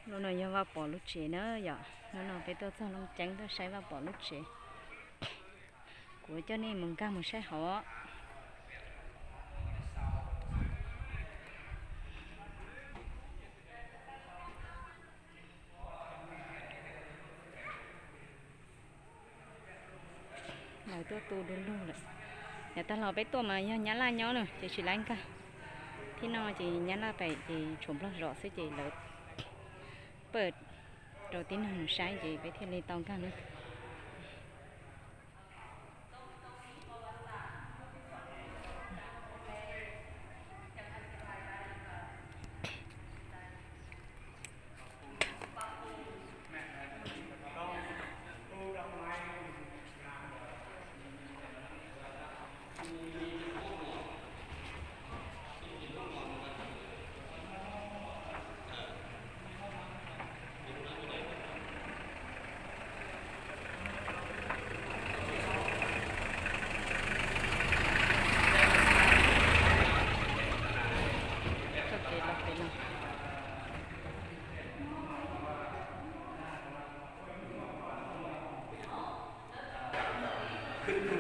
Lub no yog Vaj Pov lub tsev na yom. Hnub no peb tuaj txog Looj Ceeb tuaj saib Vaj Pov lub tsev. Kuv coj nej mus nkag mus saib hauv. Lawv tuaj tu du lug lawm. Yav tag los peb tuaj mas yog Nyab Laj nyob na ces tsis laib nkag. Thib no ces Nyab Laj pem ces tshuav Nplog zos xwb ces lawv pab rau tib neeg mus saib ces peb thiaj li tau nkag na.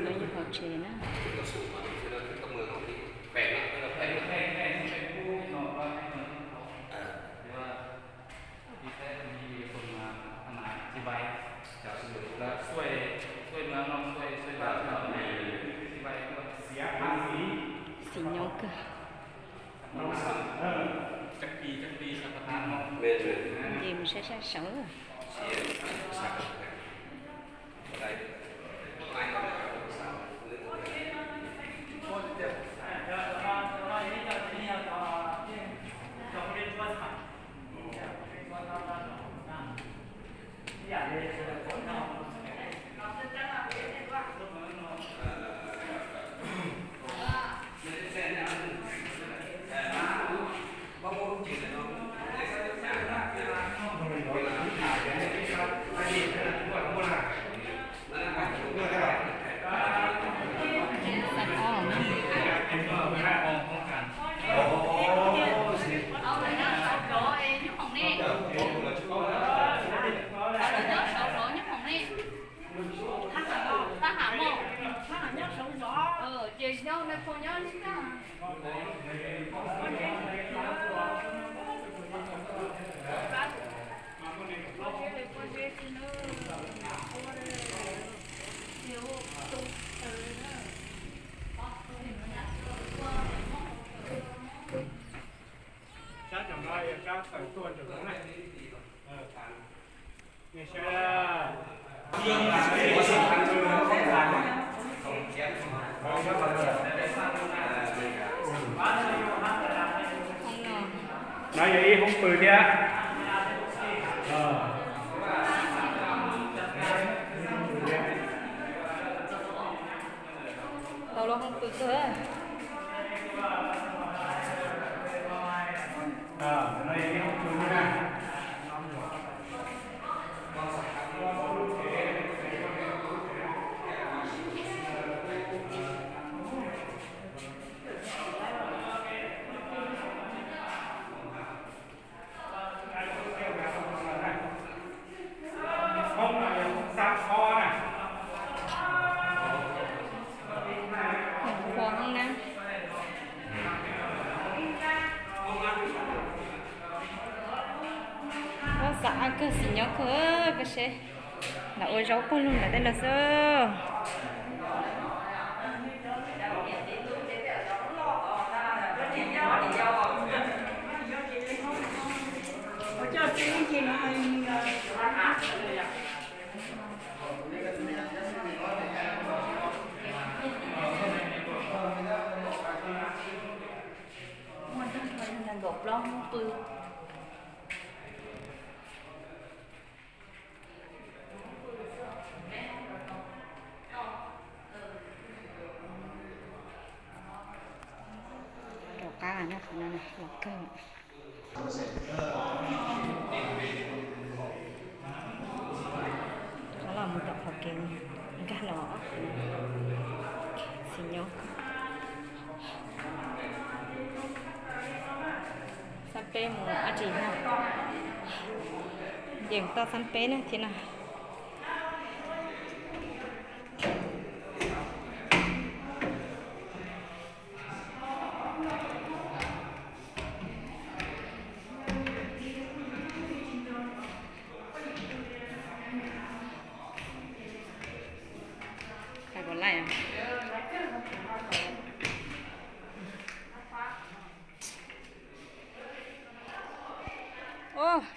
No yog hauv tsev na. Xim nyob kawg. Ces mus saib sab sawv. Sab cov no yog sab tawm tuaj ntawm no na. No yog ib hoob pw thiab. Tau los hoob pw kawg. Qhov hoob na. Ua xav ab kawg, xim nyob kawg, koj seb. Lam ua zaub pog lug ntawm tej no xwb. Nees nkaum plaub hnub pw. Rov qab los kawg. Rov los mus tom qhov kev nkag los. Xim nyob. Xab peb Peb mus dab tsi na? Ces mus toj xab peb na thiab na.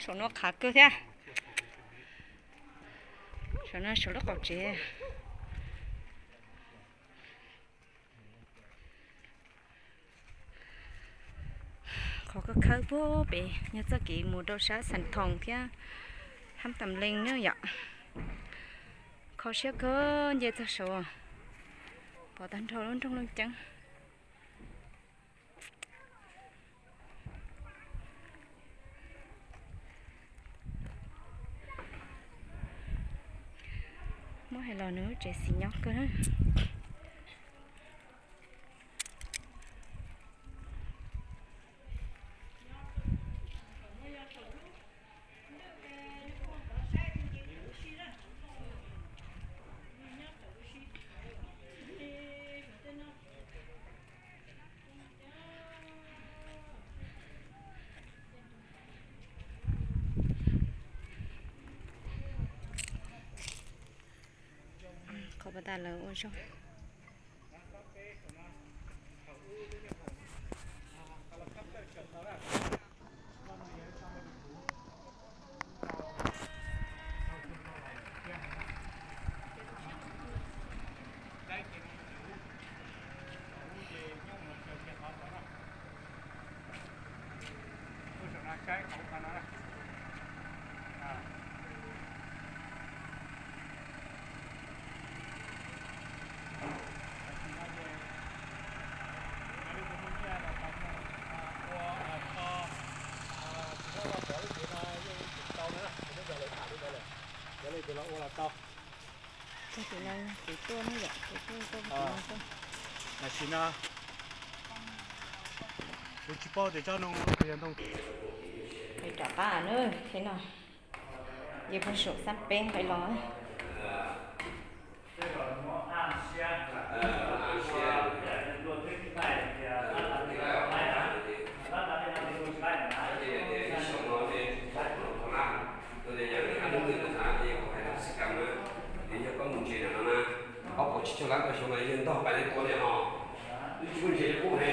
Saum no qhav kawg thiab. Saum no saum lub qaum tsev. Qhov khawb khawb puag pem yog txoj kev mus rau sab Xas Thoos thiab Hab Tam Leej na yom. Kho siab kawg nce txog saud, pom tag nrho lub nroog Looj Ceeb. Muab hais los nws lub tsev xis nyob kawg na. Qhov pas tas lawv ua zog. Tam sim no kuv tsis paub tias tsob ntoo yog ntoo. Peb rov qab na, thiab no yog puag saum xab peb nqis los. Ob puas tsib caug lab tau xyoo no yawg ntog pais li tua li ho, twb tsis muaj ntses li qub he.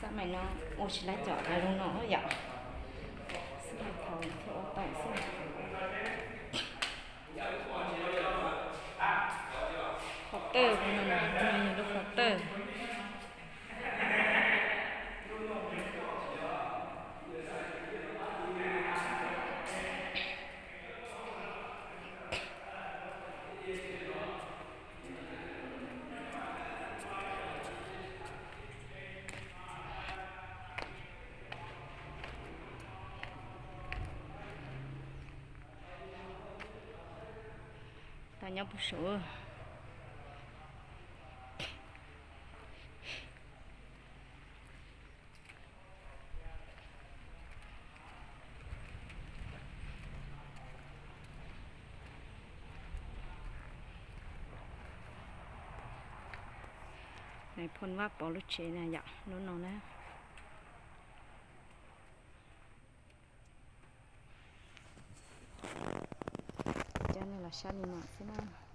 Xab maim no ua tsis laib cov zoo no yom. Xab maim thaum thiaj ua tau xwb. Qhov tawj, no yog lub qhov tawj. Tau nyob puag saud. Nais phoo Vaj Pov lub tsev na yom, lub no na. Coj nej los saib li no xwb na.